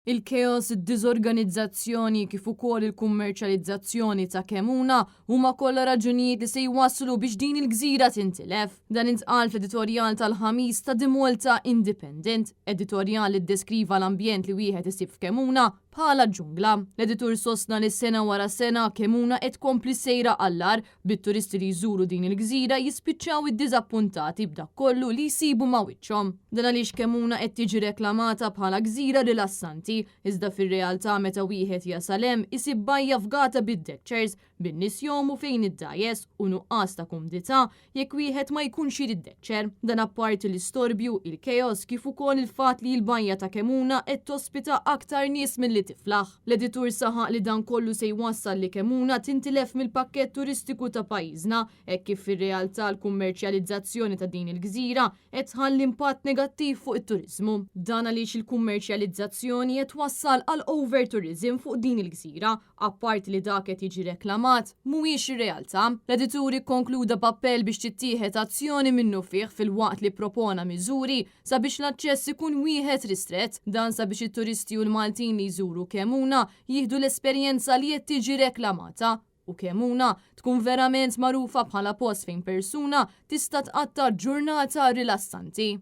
Il-kaos, id-diżorganizzazzjoni kif ukoll il-kummerċjalizzazzjoni ta' Kemmuna huma kollha raġunijiet li se jwasslu biex din il-gżira tintilef. Dan intqal fl-editorjal tal-Ħamis ta' The Malta Independent, editorjal li ddeskriva l-ambjent li wieħed isib f'Kemmuna bħala ġungla. L-editur sostna li sena wara sena Kemmuna qed tkompli sejra għall-agħar, bit-turisti li jżuru din il-gżira jispiċċaw iddiżappuntati b'dak kollu li jsibu ma' wiċċhom. Dan għaliex Kemmuna qed tiġi reklamata bħala gżira rilassanti, iżda fir-realtà meta wieħed jasal hemm isib bajja fgata bid-deckchairs, bin-nies jgħumu fejn id-dgħajjes u nuqqas ta' kumdità jekk wieħed ma jkunx irid deckchair. Dan apparti l-istorbju, il-kaos kif ukoll il-fatt li l-bajja ta' Kemmuna qed tospita aktar nies milli tiflaħ. L-editur saħaq li dan kollu se jwassal li Kemmuna tintilef mill-pakkett turistiku ta' pajjiżna, hekk kif fir-realtà l-kummerċjalizzazzjoni ta' din il-gżira qed tħalli impatt negattiv fuq it-turiżmu. Dan għaliex il-kummerċjalizzazzjoni qed twassal għal overtourism fuq din il-gżira, apparti li dak qed jiġi reklamat mhuwiex ir-realtà. L-editur ikkonkluda b'appell biex tittieħed azzjoni minnufih filwaqt li ppropona miżuri sabiex l-aċċess ikun wieħed ristrett. Dan sabiex it-turisti u l-Maltin li jżuru Kemmuna jieħdu l-esperjenza li qed tiġi reklamata u Kemmuna tkun verament magħrufa bħala post fejn persuna tista' tqatta' ġurnata rilassanti.